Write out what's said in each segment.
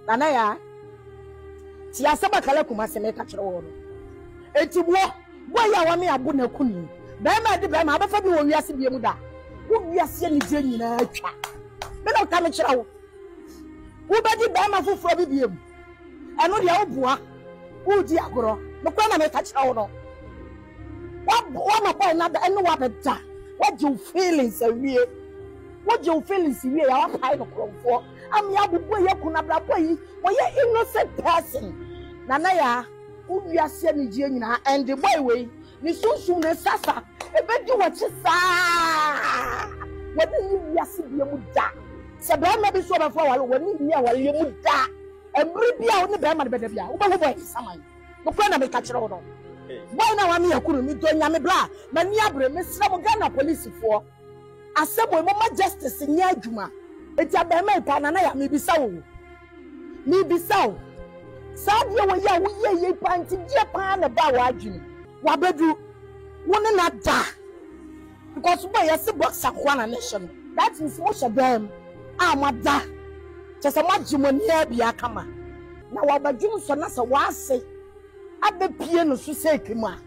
Nana Yaa, tie asɛm a Kala Kumase meka kyerɛ wo no. Enti woɔ, boy yi a wame abo na aku no yi, bɛrima a ɛde bɛrima abɛfa bi wɔ wiase bie mu da? Wo wiase anigyeɛ nyinaa atwa. Me na meka mekyerɛ wo. Wobɛdi bɛrima foforɔ bi bie mu. Ɛno deɛ woboa, woredi agorɔ. Nokorɛ na meka kyerɛ wo no. Woama boy no ada ɛne wo abɛda. Woagye wo feelings awie. Wogye wo feelings wie a woapae no korɔmfoɔ. Ame abobɔ yi aku no abrabɔ yi wɔyɛ innocent person. Nana yaa wo wiase anigyeɛ nyinaa ɛnde boy wei ne sunsum ne sasa ɛbɛdi wakyi saa wani nni wiase bia mu da sɛ bɛɛma bi nso ɔbɛfo aware wani nni awareɛ mu da ɛmere bi a wo ne bɛɛma no bɛda bi a wobɛhu boy ne saman nokorɛ na meka kyerɛ wo no boy no a wame aku no medɔ nyame bra m'ani abere mesrɛ mo Ghana police foɔ Asɛm wei momma justice nyɛ adwuma. Enti abarimaa yi paa Nana Yaa mebisa wo o, mebisa wo, saa adeɛ wei a woyɛɛ yei paa nti deɛ paa na ɛbaa w'adwene mu? Wabɛduru wo ne no ada because boy yɛse boxer nkoa na ne hyɛ no that means mohyɛ dan mu a moada kyerɛ sɛ moagye mo ani ara biara kama na wabɛdwom nsɔ na sɛ w'ase abɛpie no so sɛ ekem a.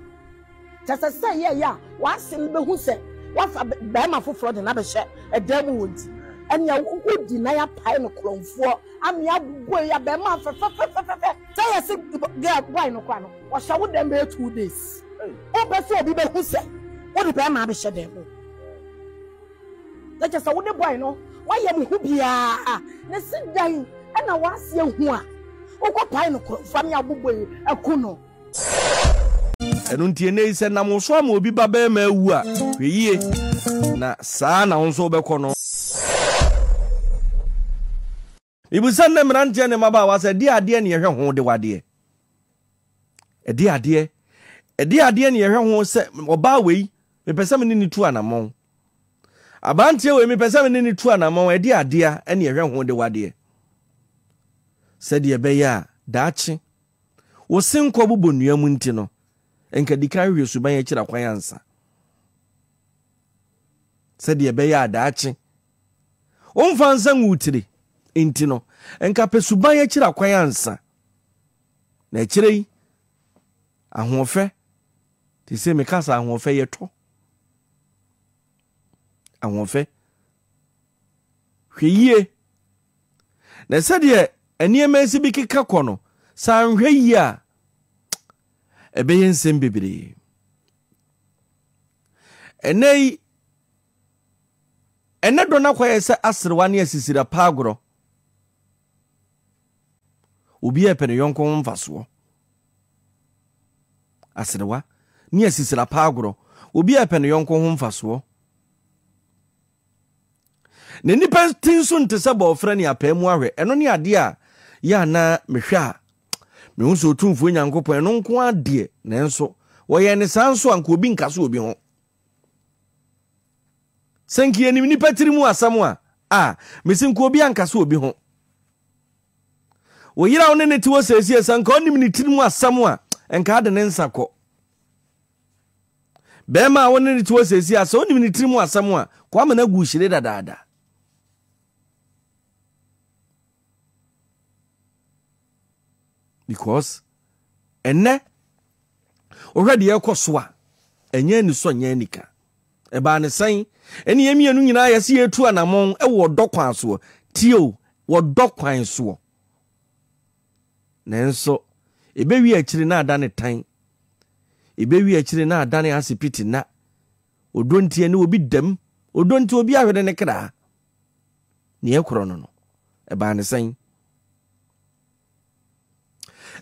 Kyerɛ sɛ, sɛ ɛyɛeɛ a w'ase no bɛhu sɛ woafa barima foforɔ de no abɛhyɛ ɛdan mu hɔ nti, ɛnea wodi nan apae no korɔmfoɔ amea abobɔ yi abarimaa fɛfɛfɛfɛfɛ. Sɛ yɛse girl boy no koraa no, ɔhyɛ wo dɛm bɛyɛ 2 days. Wompɛ sɛ obi bɛhu sɛ wode barima abɛhyɛ dan mu. Na kyerɛ sɛ wode boy no woayɛ mo ho biara ne se dan ɛna w'ase ahu a, wokɔpae no korɔmfoɔ amea abobɔ yi aku no. Ɛno nti ɛnnɛ yi sɛ nam wo so ama obi ba barima awu a, hwɛ yie, na saa na wo nso wobɛkɔ no. Mebisa nnɛ mmeranteɛ ne mmabaawa sɛ, ɛdeɛ adeɛ ne yɛhwɛ ho de wadeɛ? Ɛdeɛ adeɛ? Ɛdeɛ adeɛ ne yɛhwɛ ho sɛ ɔbaa wei, mepɛ sɛ me ne ne tu anammɔn. Aberanteɛ wei, mepɛ sɛ me ne ne tu anammɔn. Ɛdeɛ adeɛ ne yɛhwɛ ho de wadeɛ? Sɛdeɛ ɛbɛyɛ a daakye Wo se nkɔ bobɔ nnua mu nti no, nka di kan hwehwɛ suban akyiri akwan ansa. Sɛdeɛ ɛbɛyɛ a daakye womfa nsa ngu wo tiri nti no, nka pɛ suban akyiri akwan ansa. Na akyire yi, ahoɔfɛ, te sɛ meka sɛ ahoɔfɛ yɛtɔ. Ahoɔfɛ. Hwɛ yie. Na sɛdeɛ nneɛma si bi keka kɔ no, sɛ anhwɛ yie a, ɛbɛyɛ nsɛm bebree. Ɛnnɛ yi, ɛnnɛ dɔ no akɔyɛ sɛ aserewa ne asisira pa agorɔ. Obi repɛ ne yɔnko ho mfasoɔ. Aserewa ne asisira pa agorɔ. Obi repɛ ne yɔnko ho mfasoɔ. Na nnipa ti nso nte sɛ bɔɔfrɛ ne apaa mu ahwɛ. Ɛno ne adeɛ a yɛ a na mehwɛ a mehu sɛ Otumfoɔ Nyankopɔn ɛno nko ara deɛ, nanso wɔyɛɛ no saa nso a nka obi nka so obi ho. Sɛ nka yɛnim nnipa tiri mu asɛm a, a, mese nka obi anka so obi ho. Wo yere a wo ne ne te hɔ seesie sɛ nka ɔnim ne tiri mu asɛm a, nka ade ne nsa kɔ. Bɛrima a wo ne no te hɔ seesei a, sɛ wonim ne tirim asɛm a, kɔ ama no agu hyire dadaada. Because ɛnɛ wohwɛ deɛ ɛkɔ so a, ɛnyɛ anisɔ nyɛ anika. Ɛbaa ne sɛn? Ɛne yɛn mmienu nyinaa yɛse yɛtu anammɔn wɔ ɔdɔ kwan soɔ. Tie o, wɔ dɔ kwan soɔ. Nanso, ɛbɛwie akyiri na ada ne tan. Ebewie akyiri na adane asipiti na ɔdɔ nti ɛne obi dam, ɔdɔ nti obi ahwere ne kra. Nea ɛkorɔ no no, ɛbaa ne sɛn?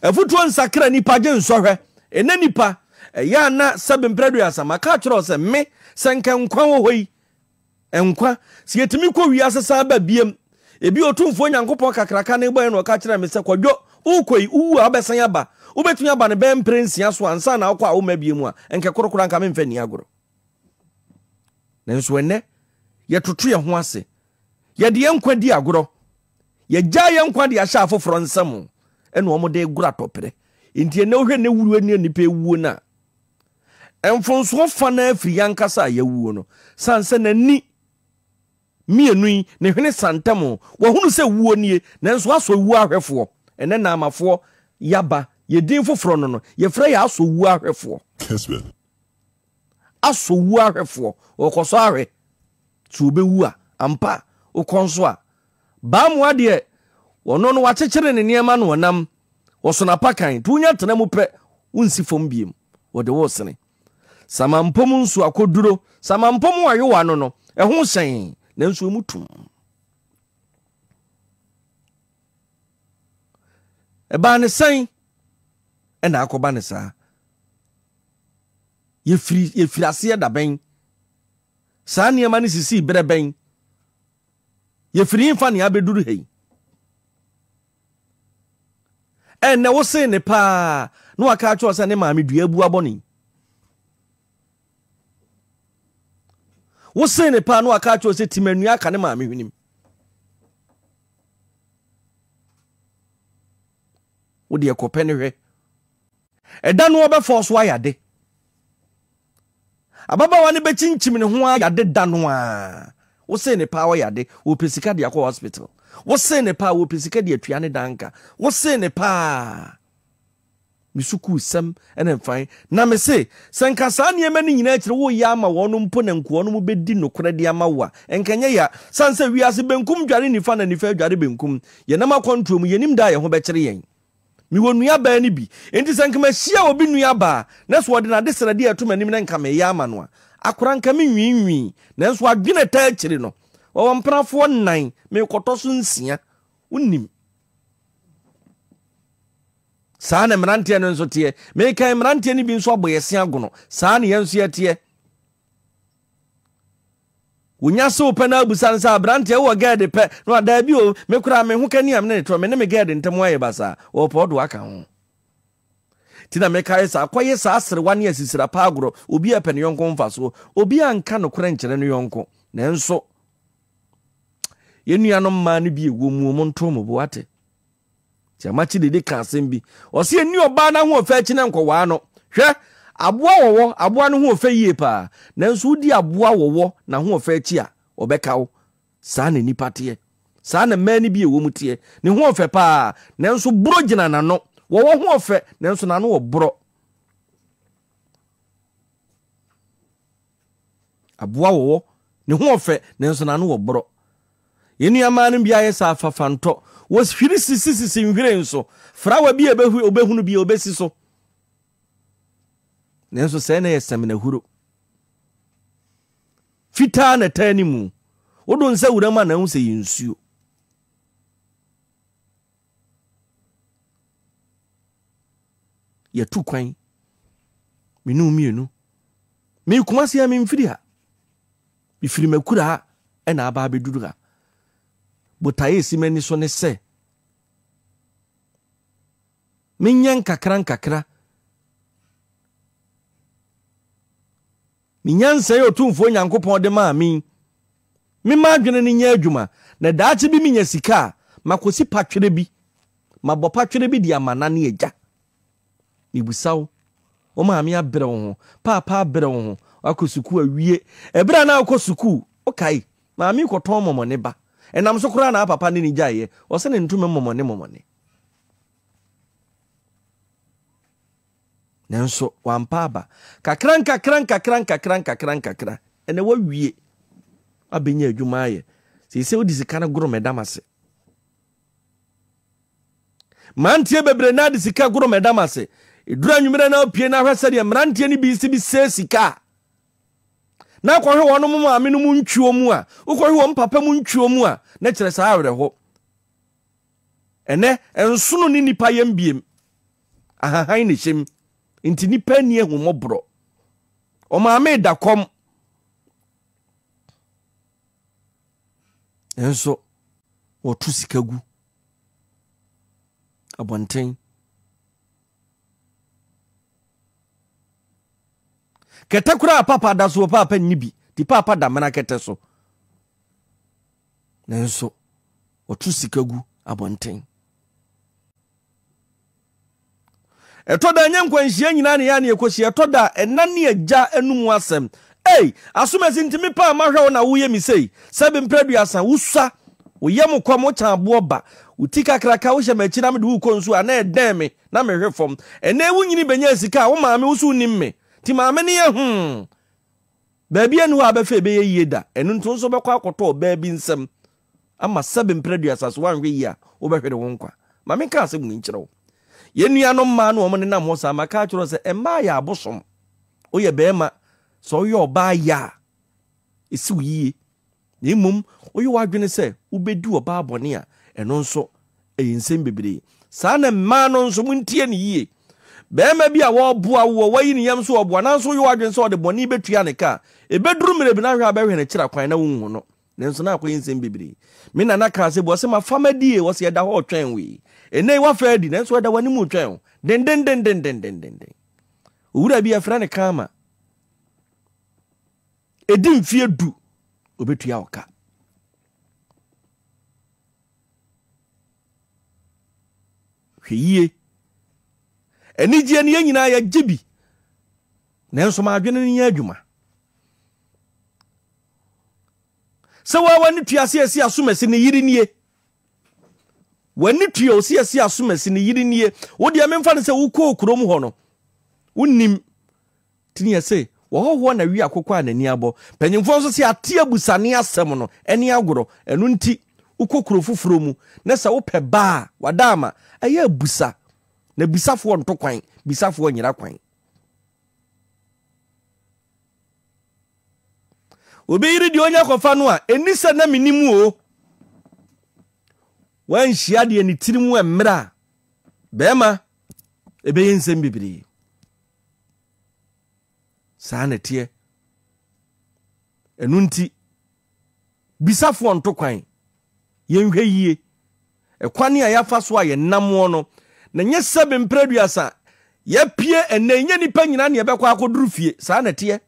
Afutuo nsakra nipa gye nsɔhwɛ. Ɛnɛ nipa, ɛyɛ a na sɛbe mprɛduasa, maka akyerɛ wo sɛ me, sɛ nka nkwa wɔ hɔ yi, Nkwa. Sɛ yɛtumi kɔ wiase san ba biam. Ebia Otumfoɔ Nyankopɔn kakraka no bɔe na ɔka kyerɛɛ me sɛ, Kwadwo, worekɔ yi, wowu a wobɛsan aba. Wobɛtumi aba no bɛyɛ mprɛ nsia so ansa na wokɔ a womma biam a, ɛnkɛ koro koraa anka memfa nni agorɔ. Nanso ɛnnɛ, yɛtoto yɛn ho ase. Yɛde yɛn nkwa di agorɔ. Yɛgyaa yɛn nkwa de ahyɛ afoforɔ nsam ɛna wɔn de regoro atɔprɛ. Enti ɛnnɛ wohwɛ nnɛ wuo ne nnipa awuo no a, Mfomsoɔ fa no ara firi yɛn ankasa a yɛawuo no, sane sɛ n'ani Mmienu yi, ne hwene sa ntam o. Wahunu sɛ wuo nie, nanso asɔ wuo ahwɛfoɔ. Ɛnnɛ Naamafoɔ yɛaba, yɛ din foforɔ no no, yɛfrɛ yɛ asɔ wuo ahwɛfoɔ. Asɔ wuo ahwɛfoɔ, wɔkɔsɔ ahwɛ sɛ wɔbɛwu a, ampa, wokɔ nso a. Baamoa deɛ, ɔno no wakyekyere ne nneɛma na ɔnam, ɔso n'apakan, nti wonya tena mu pɛ, wonsi fam biom, wɔde wo resene. Samampɔ mu nso akoduro. Samampɔ mu ayowa no no, ɛho hyɛn, nanso emu tum. Ɛbaa ne sɛn ɛna akɔba ne saa? Yɛfiri yɛfiri aseɛ da bɛn? Saa nneɛma no sisii berɛ bɛn? Yɛfiri hefa ne abɛduru ha yi? Ɛnnɛ wosee ne paa na waka akyerɛ wo sɛ ne maame dua abu abɔ ne. Wosee ne paa na waka akyerɛ wo sɛ timanua aka ne maame hwenem. Wo deɛ kɔpɛ ne hwɛ. Ɛda no ɔbɛfa so ayɛ ade. Ababaawa no bɛkyinkyim ne ho ayɛ ade da no ara. Wosee ne paa ɔyɛ ade, ɔpɛ sika de akɔ hospital. Wosee ne paa ɔpɛ sika de atua ne dan ka. Wosee ne paa. Me sukuu sɛm ne mfae. Na me se, sɛ nka saa nneɛma no nyinaa akyiri woreyɛ ama wɔn mpo na nka wɔn bɛdi nokorɛ de ama wo a, nka ɛnyɛ ya. Sane sɛ wiase benkum dware nifa na nifa adware benkum. Yɛnam akwantuo mu, yɛnnim da a yɛn ho bɛkyere yɛn. Mewɔ nuabaa no bi, enti sɛ anka mahyia obi nuabaa na sɛ ɔde n'adesrɛdeɛ reto m'anim na nka mereyɛ ama no a, akora anka menwiinwii. Nanso adwene a ɛtaa akyiri no, wɔwɔ mpenafoɔ nnan, merekɔtɔ so nsia. Wonnim. Saa na mmeranteɛ no nso teɛ. Mekan mmeranteɛ no bi nso abɔ yɛse agono. Saa na yɛn nso yɛteɛ. Wonya sew pɛ na abisa no sɛ, Aberanteɛ, wowɔ gɛɛde pɛ? Na wa, Daabi o, me koraa me ho kani a me ne no trɔ, me ne me gɛɛde ntam ayɛ basaa. Ɔɔpɛ ɔde wo aka ho. Nti na mekae sɛ, akɔye saa aserewa ne asisira pa agorɔ, obiara pɛ ne yɔnko mfasoɔ, obiara nka nokorɛ nkyerɛ ne yɔnko. Nanso, yɛn nuanom mmaa no bi ɛwɔ mu o, monto mo bo, wate? Nti Amakye Dede ka asɛm bi. Ɔse ɛnni ɔbaa no ahoɔfɛ akyi na nkɔwaa no. Hwɛ! Aboa wɔwɔ, aboa no ho ɔfɛ yie paa. Nanso wodi aboa wɔwɔ n'ahoɔfɛ akyi a, ɔbɛka wo. Saa na nnipa teɛ. Saa na mmaa no bi a ɛwɔ mu teɛ. Ne ho ɔfɛ paa, nanso borɔ gyina n'ano. Wɔwɔ ho ɔfɛ, nanso n'ano wɔ borɔ. Aboa wɔwɔ, ne ho ɔfɛ, nanso n'ano wɔ borɔ. Yɛn nuammaa no bi ayɛ sɛ afafantɔ. Wɔhwiri sisisisi nhwiren so. Frawa bi a obehunu bi a obesi so. Nanso sɛɛ na ɛyɛ saminahuro. Fitaa na ɛtaa ne mu. Wodo nsa wura mu a na ahu sɛ yɛ nsuo. Yɛtu kwan. Me ne wo mmienu. Me Kumasi a memfiri ha. Mefiri m'akuraa na aba abɛduru ha. Botaeɛ a ɛsi m'ani so ne sɛ menyɛ nkakra nkakra. Me nyansa yi Otumfoɔ Nyankopɔn de maa me yi, memma adwene no nyɛ adwuma, na daakye bi menya sika a, makɔsi patwerɛ bi, mabɔ patwerɛ bi de ama na ne agya. Mebisa wo, wo maame abrɛ wo ho, paapa abrɛ wo ho, woakɔ sukuu awie. Ɛberɛ a na wokɔ sukuu, wokae, maame kɔtɔn mɔmɔne ba. Ɛnam so koraa na papa ne no gyaeɛ. Ɔse ne ntoma mɔmɔne mɔmɔne. Nanso wampa aba. Kakra nkakra nkakra nkakra nkakra nkakra, ɛnɛ woawie. Woabɛnya adwuma ayɛ. Seesei wode sika no goro mɛdam ase. Mmeranteɛ bebree naa de sika goro mɛdam ase. Ɛduru anwummerɛ na wopie na ahwɛ sɛdeɛ mmeranteɛ no bi si bi sɛe sika a, na akɔhwɛ wɔn mo maame no mu ntwuo mu a, wokɔhwɛ wɔn papa mu ntwuo mu a, na kyerɛ saa awerɛho. Ɛnɛ, nsono ne nipa yɛm biem. Ahahan na ɛhyɛm. Nti nipa ani ahummɔborɔ. Ɔmaame da kɔm. Nanso wɔto sika gu abɔnten. Kɛtɛ koraa paapa da so paapa nni bi, ti paapa da mena kɛtɛ so. Nanso wɔto sika gu abɔnten. Ɛtɔ da ɛnyɛ nkwanhyia nyinaa na ɛyɛ a na yɛkɔhyia. Ɛtɔ da a ɛna ne agya anum asɛm. Ei, asomasi nti me paa mahwɛ wo na woyɛ me sei, sɛbe mprɛ aduasa, wosua, wo yam kɔm, wo kyan aboɔ ba, wo ti kakraka, wohyɛ m'akyi na mede wo rekɔ nsuo a na ɛdɛn me na mehwe fam. Ɛnnɛ yi wo nyini bɛnyaa sika a, wo maame wo so wonim me, nti maame no yɛ hmm. Baabi nni hɔ a wobɛfa ɛbɛyɛ yie da, ɛno nti wo nso wobɛkɔ akɔtɔ ɔbaa bi nsam ama sɛbe mprɛ aduasa so woanhwɛ yie a wobɛhwere wo nkwa. Ma menka asɛm wei nkyerɛ wo. Yɛn nuanom mmaa no wɔn nenam hɔ saa, maka akyerɛ wo sɛ mmaa yɛ abosom. Woyɛ barima, sɛ woyɛ ɔbaa yɛ a, ɛsi wo yie. Na mmom woyɛ w'adwene sɛ wobɛdi ɔbaa bɔne a, ɛno nso ɛyɛ nsɛm bebree. Saa na mmaa no nso, montie no yie. Barima bi a wɔreboa woɔ, wayi ne yam sɛ ɔreboa, nanso woyɛ w'adwene sɛ ɔde bɔne bɛtua ne ka a, ɛbɛduru mmerɛ bi na ahwɛ a bɛhwɛ no akyiri akwan na wonhu no. Nanso na akɔyɛ nsɛm bebree. Me nana kaa sɛ bi, ɔse mafa m'adie, ɔse ɛda hɔ retwɛn wo yi. Ɛnnɛ yi woafa adi, nanso ɛda w'anim retwɛn wo. Dendendendendendenden. Owura bi yɛfrɛ no Karma. Ɛdi mfeɛ du, ɔbɛtua wo ka. Hwɛ yie. Anigyeɛ no yɛn nyinaa yɛgye bi. Nanso ma adwene no nyɛ adwuma. Sɛ woa w'ani tua sɛ yɛsi asomasi ne yere nie. W'ani tua o sɛ yɛsi asomasi ne yere nie. Wo deɛ memfa no sɛ wokɔɔ kurom hɔ no, wonnim. Tini yɛse, wɔhɔhoɔ na wi akokɔ a n'ani abɔ. Panyimfoɔ nso se ate abusane asɛm no ɛne agorɔ. Ɛno nti, wokɔ kuro foforɔ mu na sɛ wopɛ ba a, wada ama, ɛyɛ abusa. Na bisafoɔ nto kwan, bisafoɔ nyera kwan. Obi yere deɛ ɔnya kɔfa no a, ɛnni sɛ na menim o. Wanhyia deɛ ne tiri mu mmerɛ a, bɛrima ɛbɛyɛ nsɛm bebree. Saa na ɛteɛ. Ɛno nti, bisafoɔ nto kwan. Yɛnhwɛ yie. Ɛkwan a yɛafa so a yɛnamoɔ no, na nyɛ sɛbe mprɛ aduasa. Yɛapue ɛnnɛ yi, nyɛ nnipa nyinaa na yɛbɛkɔ akɔduru fie. Saa na ɛteɛ.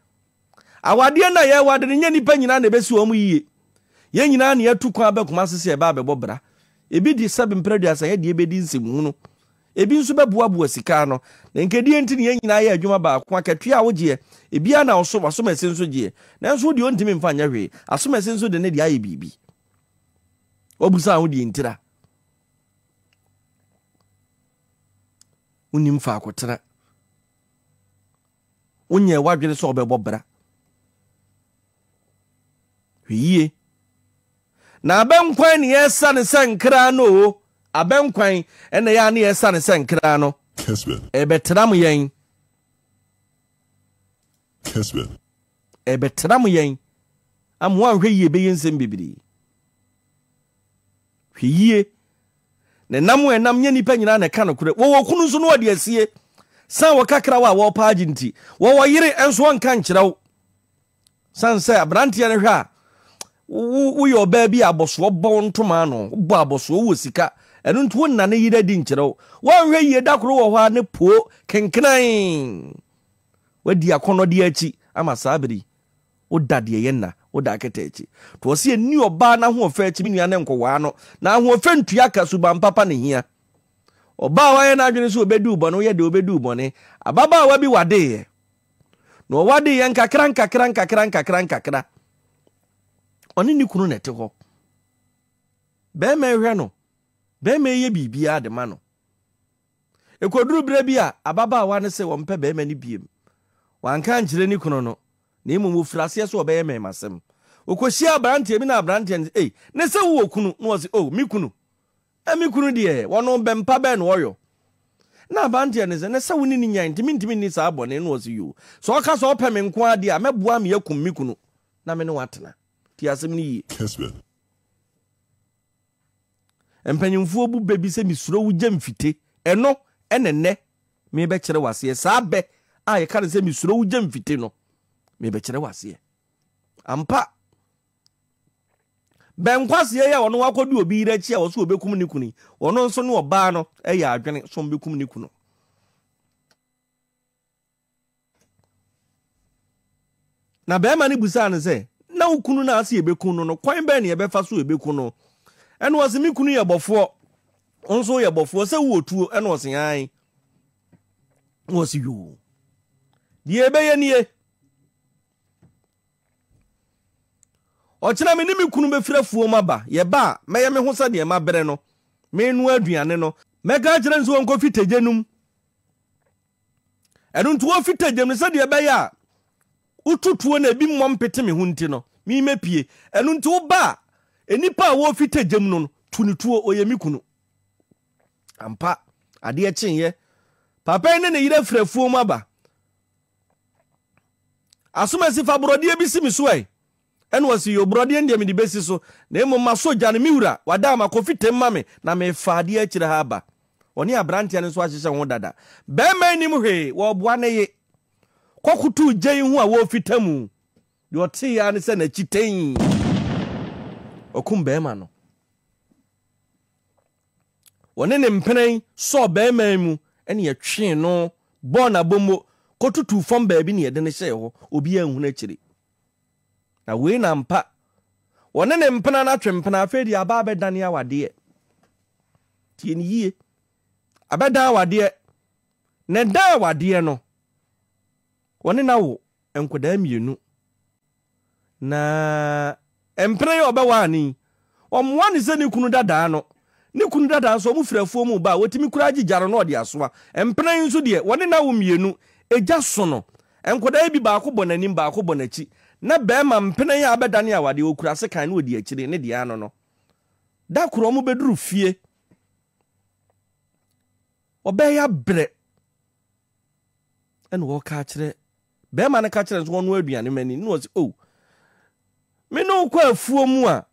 Awadeɛ no a yɛrewade no, nyɛ nnipa nyinaa na ɛbɛsi wɔn yie. Yɛn nyinaa na yɛatu kwan aba Kumasi sɛ yɛba abɛbɔ bra. Ebi de sɛbe mprɛ aduasa yɛ deɛ ɛbɛdi nsɛmhunu. Ebi nso bɛboaboa sika ano. Na nka ɛdeɛn nti na yɛn nyinaa yɛ adwuma baako? Akatua a wogyeɛ, ebiara na ɔso, w'asomasi nso gyeɛ. Nanso wo deɛ ɔntumi mfa nyɛ hwee. Asomasi nso de ne deɛ ayɛ biribi. Wabusa ho deɛ ntira. Wonim faako tena. Wonyɛɛ w'adwene sɛ wobɛbɔ bra. Hwɛ yie. Na abɛnkwan ne yɛsa ne sɛ nkraa no o. Abɛnkwan ɛna yɛ a ne yɛsa ne sɛ nkraa no. Ɛbɛtram yɛn. Ɛbɛtram yɛn. Ama woanhwɛ yie ɛbɛyɛ nsɛm bebree. Hwɛ yie. Na ɛnam a ɛnam nyɛ nnipa nyinaa na ɛka nokorɛ. Wɔwɔ kunu nso na wɔde asie. San wɔ kakrawa a wɔrepa agye nti. Wɔwɔ yere nso wɔnka nkyerɛ wo. San sɛ aberanteɛ no hwɛ a, woyɛ ɔbaa bi a abɔsoɔ bɔ wo ntoma ano, wobɔ abɔsoɔ, wowɔ sika. Ɛno nti wonna ne yere adi nkyerɛ wo. Woanhwɛ yie da koro wɔ hɔ a ne poo kenkenan. Woadi akɔnnɔdeɛ akyi ama saa bere yi. Woda deɛ ɛyɛ nna, woda akɛtɛ akyi. To ɔse ɛnni ɔbaa n'ahoɔfɛ akyi, me nua ne nkɔwaa no. Na ahoɔfɛ ntua ka, suban papa na ɛhia. Ɔbaa a wayɛ n'adwene sɛ ɔbɛdi wo bɔne, woyɛ deɛ ɔbɛdi wo bɔne. Ababaawa bi wadeeɛ. Na ɔwadeeɛ nkakra nkakra nkakra nkakra nkakra. Ɔne ne kunu na ɛte hɔ. Bɛrima ɛhwɛ no, bɛrima ɛyɛ biribiara de ma no. Ɛkɔduru berɛ bi a, ababaawa no se ɔmpɛ barima no biom. Wanka ankyerɛ ne kunu no, na mmom ɔfiri aseɛ sɛ ɔbɛyɛ mmarimasɛm. Ɔkɔhyiaa aberanteɛ bi na aberanteɛ no se, Ei, ne sɛ wowɔ kunu? Na ɔse, Oh, me kunu? Na me kunu deɛ, ɔno bɛmpa bɛn na ɔyɔ? Na aberanteɛ no se, Ne sɛ wo ne no nyae nti mentumi nni saa bɔne no? Na ɔse, Yoo, sɛ ɔka sɛ ɔpɛ me nko ara deɛ a, mɛboa ama yɛakum me kunu na me ne wo atena. Tie asɛm no yie. Mpanyimfoɔ bu bɛ bi sɛ mesuro wo gya mfite. Ɛno na ɛnnɛ merebɛkyerɛ wo aseɛ. Saa bɛ a yɛka no sɛ mesuro wo gya mfite no, merebɛkyerɛ wo aseɛ. Ampa, bɛnkwaseɛ yi a ɔno wakɔdi obi yere akyi a ɔso ɔbɛkum ne kunu yi, ɔno nso ne ɔbaa no yɛ adwene sɛ ɔmbɛkum ne kunu. Na barima no bisaa no sɛ, Na wo kunu no a ase yɛbɛku no no, kwan bɛn na yɛbɛfa so yɛbɛku no? Ɛna ɔse, Me kunu yɛ bɔfoɔ, wo nso woyɛ bɔfoɔ, sɛ wowɔ tuo? Ɛna ɔse, Aane. Na ɔse, Yoo, deɛ yɛbɛyɛ nie. Ɔkyena me ne me kunu bɛfiri afuom aba. Yɛba a, mɛyɛ me ho sɛdeɛ mabrɛ no. Merenoa aduane no. Mɛka akyerɛ no sɛ ɔnkɔfi tagya no mu. Ɛno nti wɔfi tagya mu no sɛdeɛ ɛbɛyɛ a woto tuo na ebi mmɔ mpete me ho nti no, me mɛpue. Ɛno nti woba a, nnipa a wɔrefi tagya mu no, to ne tuo, ɔyɛ me kunu. Ampa, adeɛ kyeeɛ. Papa yi ne ne yere afiri afuom aba. Asomasi fa borɔdeɛ bi si me so ɛ. Ɛna ɔse, Yo, borɔdeɛ no deɛ mede bɛsi so, na mmom masɔ gya no, me wura, wada ama, kɔfi tem ma me, na merefa adeɛ akyire ha aba. Ɔne aberanteɛ no nso ahyehyɛ ho dada. Barima yi nim hwee, wɔreboa ne ye. Kɔkoto gya yi ho a wɔrefita mu. Deɛ ɔteeɛ ara ne sɛ n'akyi tɛnn. Ɔkum barima no. Wɔne ne mpena yi sɔɔ barima yi mu ne yɛtwee no bɔɔ no abommo kɔtutuu fam baabi ne yɛde no hyɛɛ hɔ, obiara anhunu akyire. Na wei na ampa, wɔne ne mpena no atwe mpena, afei deɛ aba abɛdane awadeɛ. Tie no yie, abɛdan awadeɛ, na ɛdan awadeɛ no, wɔne no awo nkwadaa mmienu. Na mpena yi a ɔbɛwaa no yi, ɔmmoa no sɛ ne kunu dadaa no. Ne kunu dadaa nso, wɔfiri afuo mu ba a, wɔtumi koraa gye gya no na ɔde asoa. Mpena yi nso deɛ, wɔne no awo mmienu, egya so no. Nkwadaa yi bi, baako bɔ n'anim, baako bɔ n'akyi. Na barima mpena yi a abɛdane awadeɛ, ɔkura sekan na ɔdi akyire, ne deɛ ano no. Da koro wɔbɛduru fie, ɔbaa yi abrɛ, ɛna ɔreka akyerɛ Bɛrima no ka kyerɛ no sɛ ɔnoa aduane ma ni, na ɔse, Oh, me ne wo kɔ afuo mu a,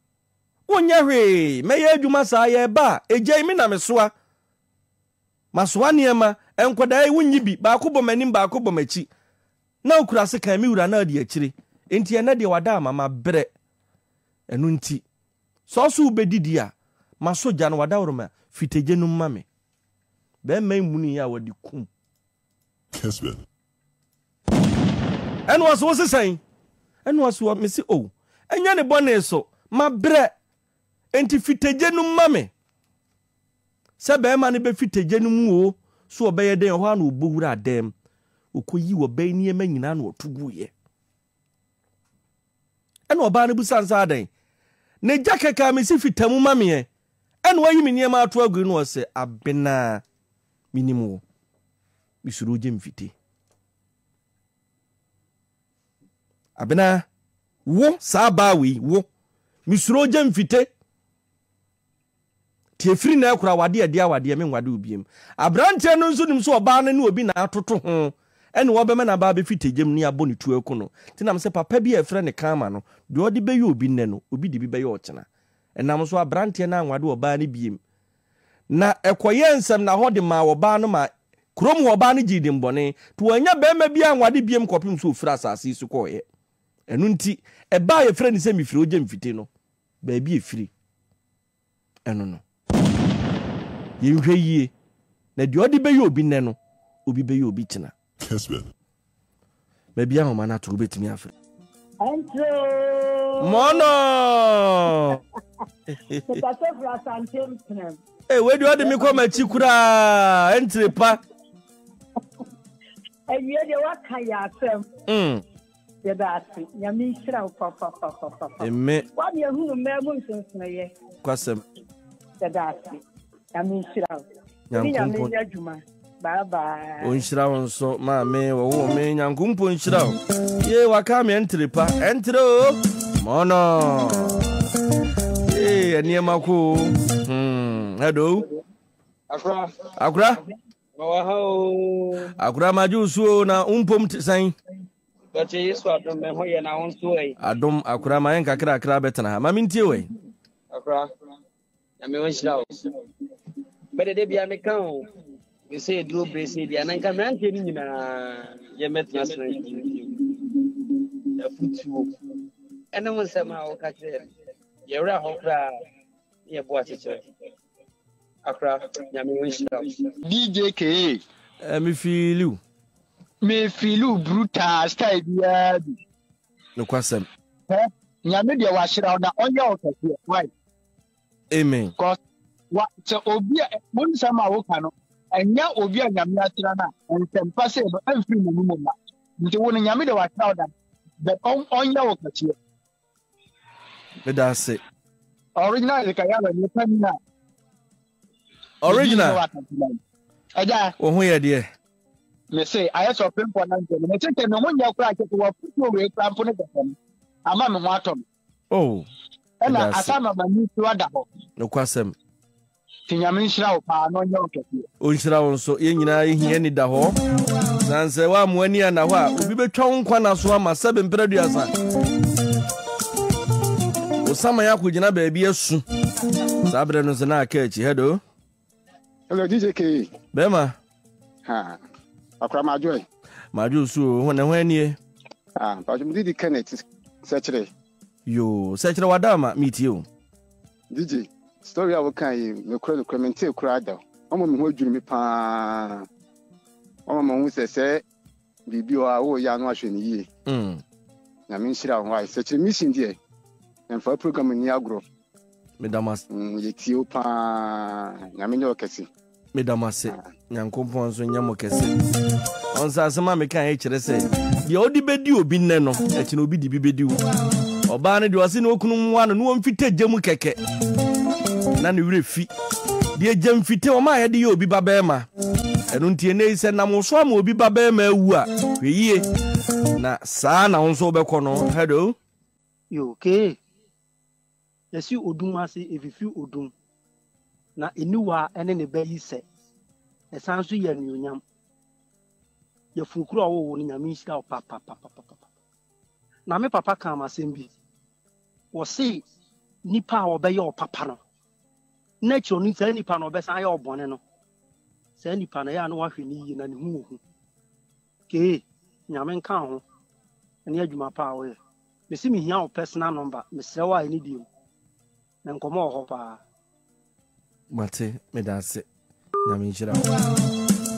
wonyɛ hwee, mɛyɛ adwuma saa, yɛreba a, egya yi me na mesoa. Masoa nneɛma, nkwadaa yi wonnye bi, baako bɔ m'anim, baako bɔ m'akyi. Na okura sekan, me wura, na adi akyire. Enti ɛnnɛ deɛ wada ama mabrɛ. Ɛno nti, sɛ ɔse wobɛdidi a, masɔ gya no, wadaworoma, fita gya no mu ma me. Bɛrima yi munii a wɔde kum. Kismet. Ɛna ɔse wo se sɛn? Ɛna ɔse wɔ mese oh ɛnyɛ ne bɔne so mabrɛ enti fitagye no ma me. Sɛ bɛrima no bɛfitagye no mu o so ɔbɛyɛ dɛn ɛhɔ ara na ɔbɔ wuraa dɛm ɔkɔyi ɔbaa yi nneɛma nyinaa na ɔto guiɛ. Ɛna ɔbaa no bisa no sɛ adɛn? N'agya kɛkɛ a mesi fita mu ma meɛ ɛna wayi me nneɛma ato agu yi na ɔse abenaa menim wo. Mesuro gye mfite. Abena, wo, saa baa wei, wo. Mesuro gye mfite. Nti ɛfiri nnɛ rekora awadeɛ ɛde awadeɛ menwade wo biom. Aberanteɛ no nso nim sɛ ɔbaa no ne obi na atoto ho ɛne ɔbɛma n'aba abɛfite gyam ne abɔ ne tuo aku no. Nti nam sɛ papa bi a ɛfrɛ no Karma no, deɛ ɔde bɛyɛ obi nnɛ no, obi de bi bɛyɛ ɔkyena. Ɛnam so aberanteɛ no anwade ɔbaa no biem. Na ɛkɔyɛɛ nsɛmnahɔ de maa ɔbaa no ma kurom hɔ ɔbaa no gyee dimmɔne, nti wannya barima biara anware biom kɔpem sɛ ɔfiri asase yi so kɔeɛ. Ɛno nti, ɛbɛ a yɛfrɛ no sɛ mefiri ogya mfite no, baabi a ɛfiri ɛno no. Yɛnhwɛ yie, na deɛ ɔde bɛyɛ obi nnɛ no, obi bɛyɛ obi kyena. Kismet. Baabi a ahoma no ato wobɛtumi afrɛ. Ɛnkyerɛ oo. Mɔnɔ. Mekasa firi Asante Mpenam. Ee wei deɛ ɔde me kɔ m'akyi koraa ɛntire pa. Awie deɛ waka yɛ asɛm. Yɛda ase. Nyame nhyira wo papapapapa. Amen. Wame ahunu mmaa mu nsonsonoeɛ. Kwasɛm. Yɛda ase. Nyame nhyira wo. Nyankopɔn. Nyame nyɛ adwuma. Bye bye. Onhyira wo nso maame wɔwo me Nyankopɔn nhyira wo. Ye waka me ɛntere pa ɛntere o. Mɔnɔ. Ye nneɛma ko. Hmm. Hello. Akora. Akora. Mewɔ ha o. Akora magye wo so o na wo mpom te sɛn? Bɛte Yesu adom me ho yɛ na wo nso ɛ. Adom akora ma yɛn kakrakra bɛtena ha. Ma mentie wɔ. Akora. Nyame ɔnhyira wo. Mede de bia meka o. Me sɛ eduro bere sɛ bia na nka mmeranteɛ no nyinaa yɛmmɛtena ase na ntie afutuo ɛne wo nsɛm a woka kyerɛ no yɛwerɛ hɔ koraa ne yɛbo akyekyerɛ akora nyame ɔnhyira wo. DJ KA. Eh, me feeli wo. Me feeli wo brutal style biara bi. Nokwasɛm. Hɛ, Nyame deɛ wahyira wo na ɔnyɛ wo kɛseɛ, why? Amen. Cause wa sɛ obi a wo nsɛm a woka no ɛnyɛ obi a Nyame ahyira no a nsɛmpa sei no ɛmfiri n'anim mma. Nti wo no Nyame deɛ wahyira wo dada but ɔnyɛ wo kɛseɛ. Meda ase. Original Hezekiah wɔ ne panyin a. Original. Ɛgya. Wo ho yɛ deɛ. Me se ayɛ sɛ ɔpemfoɔ na nkyɛn me se sɛ me ho nyɛ koraa kyɛ sɛ wɔfotuo wei koraa mpo ne kɛkɛ no ama me ho atɔ me. Oh. Ɛna asa ma m'ani so ada hɔ. Nokwasɛm. Nti Nyame nhyira wo paa na ɔnyɛ wo kɛseɛ. Ɔnhyira wo nso. Yɛn nyinaa yɛhia anidahɔ. Sane sɛ woammo ani anna hɔ a, obi bɛtwa wo nkwa nna so ama sɛbe mprɛ aduasa. Wo saman akɔgyina baabi asu. Saa berɛ no nso na aka akyi. Hello. Hello, DJ K. Bɛrima. Ha. Akora madwo ɛ. Madwo so o, ne ho anie. Ah, mpacho me didi Kenneth sɛkyerɛ. Yoo, sɛkyerɛ wada ama metie o. DJ, story a wokaa yi, nokorɛ nokorɛ mentee koraa da. Wama me ho adwiri me paa. Wama mahu sɛ sɛ biribi wɔ a woyɛ a na wahwɛ no yie. Mm. Nyame nhyira wo. Why? Sɛkyerɛ mission deɛ, ɛmfa program nni agorɔ. Meda mo ase. Mm, yɛtie wo paa. Nyame nyɛ wo kɛse. Meda mo ase. Nyankopɔn nso nyɛ mo kɛse. Ɔn sɛ asɛm a meka yi kyerɛ sɛ deɛ ɔde bɛdi obi nnɛ no, ɛkyena obi de bi bɛdi wo. Ɔbaa no deɛ ɔse ne okunu mmoa no na wɔmfite gya mu kɛkɛ na ne werɛ fi. Deɛ gya mfite wɔn a yɛde yɛ obi ba bɛrima. Ɛno nti ɛnnɛ yi sɛ nam wo so ama obi ba bɛrima awu a, hwɛ yie na saa na wo nso wobɛkɔ no. Hello. Yo, kee. Yɛsi odum ase efifi odum, na aniwa ne ne ba yi sɛ, ɛsan nso yɛ anuonyam. Yafunu koro a ɔwoo wo no, Nyame nhyira wo papapapapapa. Na me papa kaa m'asɛm bi, wɔse nipa a ɔbɛyɛ ɔpapa no, na akyiri ɔno saa nipa no ɔbɛsan ayɛ ɔbɔne no, saa nipa no ɛyɛ a na wahwɛ ne yie na ne ho wɔ hu. Kee, Nyame nka wo ho ne adwuma pa a woyɛ. Mese mehia wo personal number mesrɛ wo a ɛne deɛ mu na nkɔmmɔ wɔ hɔ paa. Mate, meda ase. Nyame nhyira wo.